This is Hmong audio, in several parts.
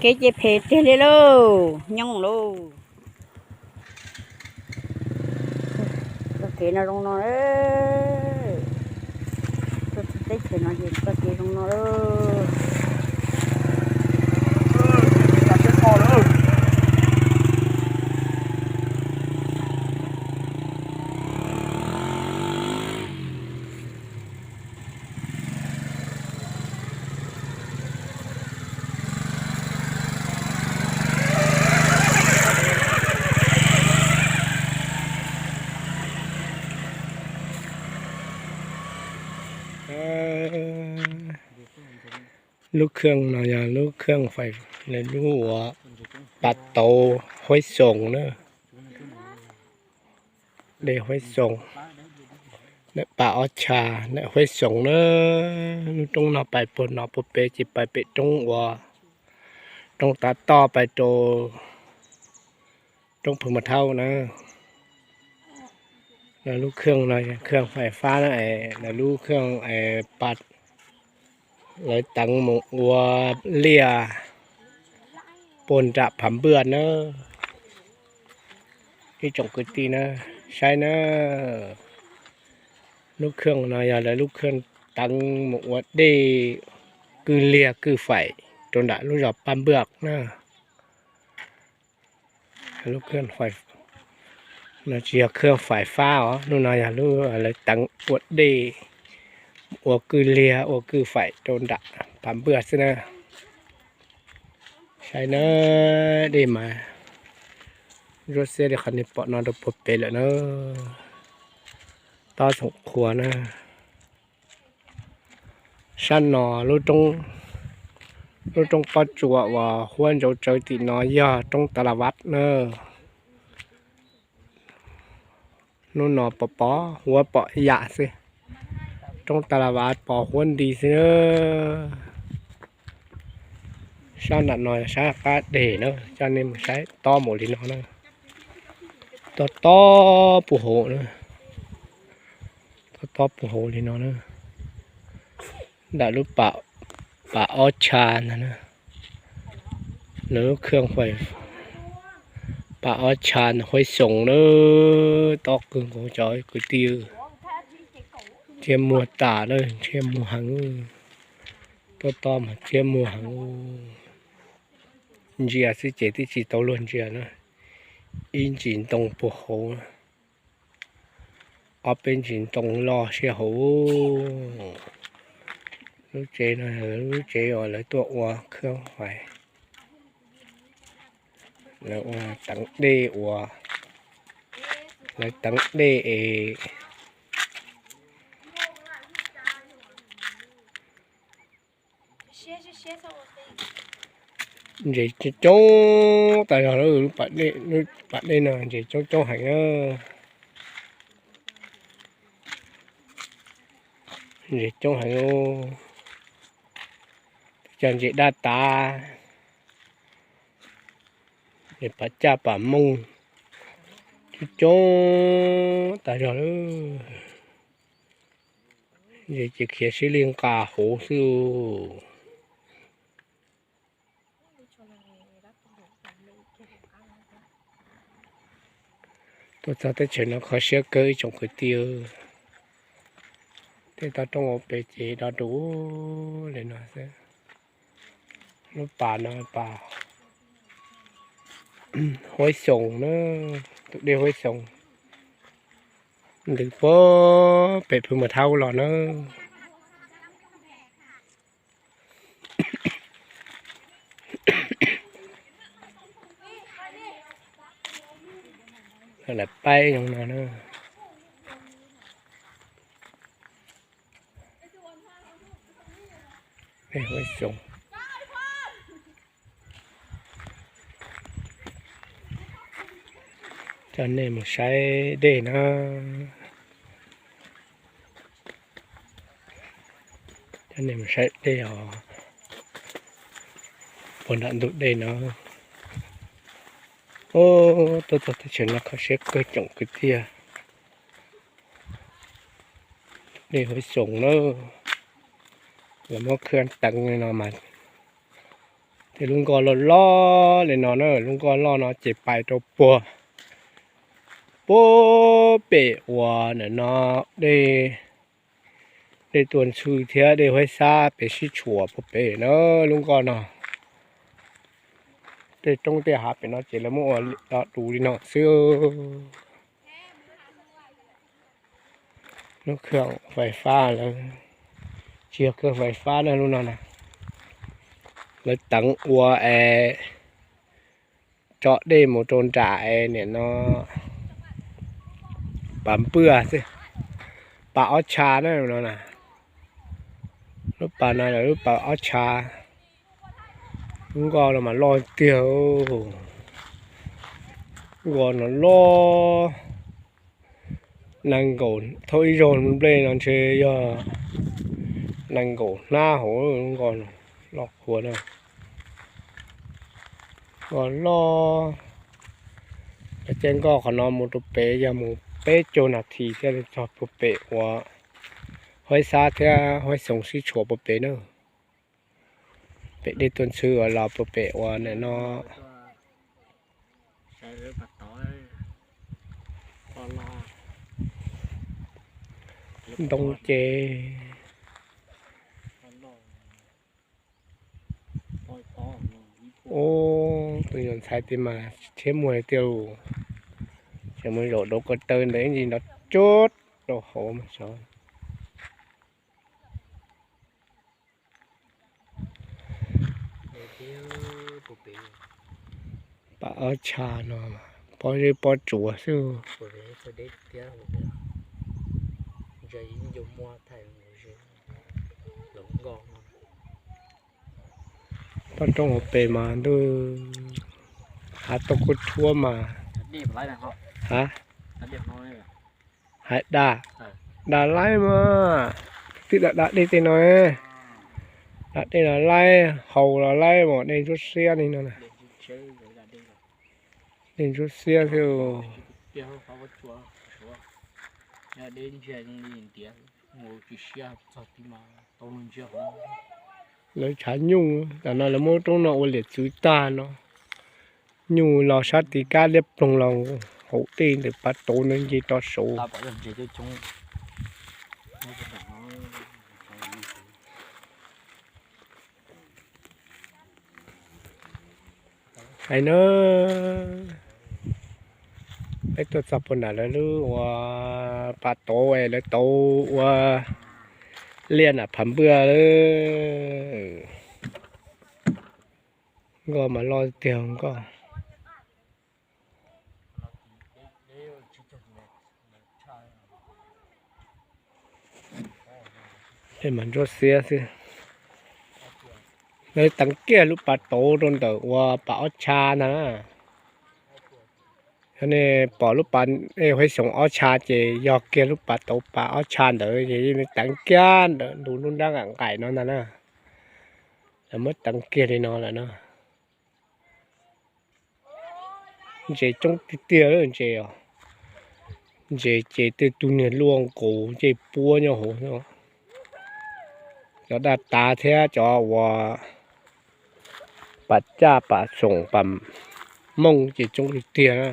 Kev ces phem tiag li lauj, nyooj lauj. Txoj kev no zoo no, tuaj txog teb chaws no ces txoj kev zoo no. Lub kheej no yog lub kheej fais, lub uas pas tauv Huab Xoos na. Dej Huab Xoos, ntawm pas ob cha ntawm Huab Xoos na. Lub roob no pais puag no puag pem ces pais pem roob uas, roob tav toj pais rau roob Phu Mas Thauj na. Lawv lub kheej no kheej fais fab na, lawv lub kheej pas, lawv teev mus ua liaj puag nram Phav Npaj na. Ib tsoom kwv tij na, saib na, lub kheej no yog lawv lub kheej teev mus ua dej kwj liaj kwj faim rau nram lub zos Paj Npaj na. Lub kheej, no tsis yog kheej fais fab os, lub no yog lub lawv teev ua dej, ua kwj liaj ua kwj faim rau nram Phav Npaj xwb na. Saib na, dej mas zuab xiab li qhov nej pom no rau puag pem lawm na. Tob Xoom Qhua na. Sab no, lub roob pob tsuas uas huab ntsauv tsawv tim no yog roob Tas Las Vas na. Hnub no pom pom huab pom yam xwb. Roob Tas Las Vas pom huab nti xwb. Sab nram no sab qab deg na, coj nej mus saib tob mus li no na. Tob tob puag hauv na. Tob tob puag hauv li no na. Nram lub pas ob cha ntag na. Lawv lub kheej fais pas ob cha Huab Xoos na. Tob kawg nkaus cov kwv tij, ntsej muag tas lawm, ntsej muag heev. Tob tob mas ntsej muag heev. Ntsia xwb ces twb tsis tau luag ntsia na. Ib ntsis ntoo puag hauv, ob peb ntsis ntoo loj siab hauv. Lub tsev no, lub tsev uas lawv tuaj ua kheej fais, lawv ua teev dej ua, lawv teev dej es ntses coob coob tas zog, lub pas dej no ntses coob coob heev na. Ntses coob heev, cov ntses daj tas, ntses pas caj pas mooj, coob coob tas zog lawm. Ntses ces khiav sib li nqa hauv xwb. Tuaj txog teb chaws no kho siab kawg ib tsoom kwv tij. Tej toj roob hauv pes ces do du li no xwb. Lub pas no pas Huab Xoos na, tus dej Huab Xoos ntws puag pem Phu Mas Thauj los na. Lawv paib zoo no na. Dej Huab Xoos. Coj nej mus saib dej na. Coj nej mus saib dej os. Puag nram ntug dej no. Tuaj txog teb chaws no kho siab kawg tsoom kwv tij. Dej Huab Xoos na. Lawv muab khw teev li no mas Lub nkoj loj loj li no na, lub nkoj loj no ces pais rau puag, puag pem uas nim no dej, dej Tuaj Ntxhw thiab dej Huab Xab pem sib tshuam puag pem na, lub nkoj no. Tej roob tej hav pem no ces lawv muab ua do du li no xwb. Lub khw fais fab lawv, tsis yog khw fais fab na, lub no na, lawv teev ua es tso dej mus rau nram es nim no pas npwj xwb, pas ob tsha na no na. Lub pas no lawv lub pas ob tsha. Lub nkoj no mas loj tiag, nkoj no loj, nees nkaum, thauj ib zaug nplej no ntshe yog nees nkaum hnab hauv, nkoj no loj qhuav na. Nkoj loj, caij nkoj qhov no mus rau pem yog mus peb caug nas this thiaj li txog puag pem uas Huab Xab thiab Huab Xyoov sib tshuam puag pem na. Pem dej Tuaj Ntxhw uas los puag pem uas nim no ntoo ces. Ub, tus nyuam ntxhais tid mas tsis thiab muag tiag, ces mus zaum dau ko taw ntawd ib ntsis nrov cuj rau hauv mas xyov. Pas ob tsha no, pob zeb pob tsuas xwb. Toj roob hauv pes mas ntuj, hav tauj kuj rhuav mas. Ha, hais da, da laib mas, twb da da dej tej no, da dej los laib, haus los laib mas dej ntsuab xiab li no na. Dej ntsuab xiab xwb. Lawv tshav nyuj, tam no lawv muab roob no ua liam txwv tag no. Nyuj los sab tid kab liab ploog los hauv tej ntawm pas tauv no nce rov saud. Hais na, peb tuaj txog puag nram lawv lub ua pas tauv es lawv tauv ua liaj nram Phav Npaj lawm. Nkoj mas loj tiag nkoj. Tej mas ntsuab xiab xwb. Lawv teev kiag lub pas tauv rau ntawm ua pas ob tsha ntag na. Yog nej pom lub pas Huab Xyoov ob tsha ces yog kiag lub pas tauv pas ob tsha ntawd ces yeej teev kiag ntawm ntu nruab nrab nqaim nqaim no ntag na. Lawv muab teev kiag li no lawm na. Ntses coob tiag tiag lawm ntses os. Ntses ces tej tug niag luaj nkaus ncej puab nyob hauv. Cov daj tav thiab cov uas pas caj pas xoom pas mooj ces coob tiag tiag na.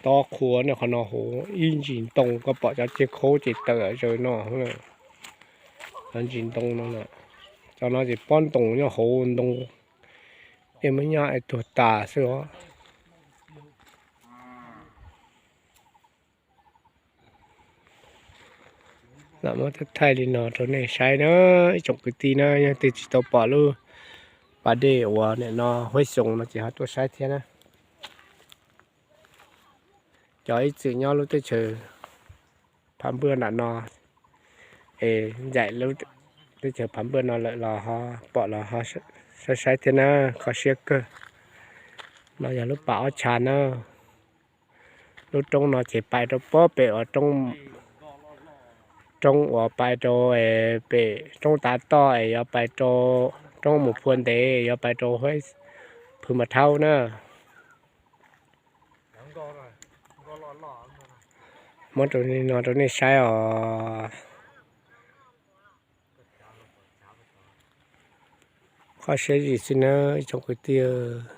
Tob qhuav nej qhov no hauv ib ntsis ntoo, koj pom cov ceg khaub ces tawm zaws no. Cov ntsis ntoo no, cov no ces pob ntoos nyob hauv ntoo, es muab nyob es tuag tas xwb os. Lam muab thaij li no rau nej saib na, ib tsoom kwv tij na, yog twg tsis tau pom lub pas dej uas nim no Huab Xyoov no ces ho tuaj saib thiab na. Cov ib txwm nyob lub teb chaws Phav Npaj nram no, es ncaim lub teb chaws Phav Npaj no lawm los ho pom los ho saib saib thiab na, kho siab kawg. No yog lub pas ob tsha na. Lub roob no ces pais rau pob pem uas roob uas pais rau pem roob tav toj es yuav pais rau roob mus phua ntev, yuav pais rau Phwv Mas Thaub na. Muab rau no rau nej saib os. Koj siab zim xwb nawb ib tsoom kwv tij.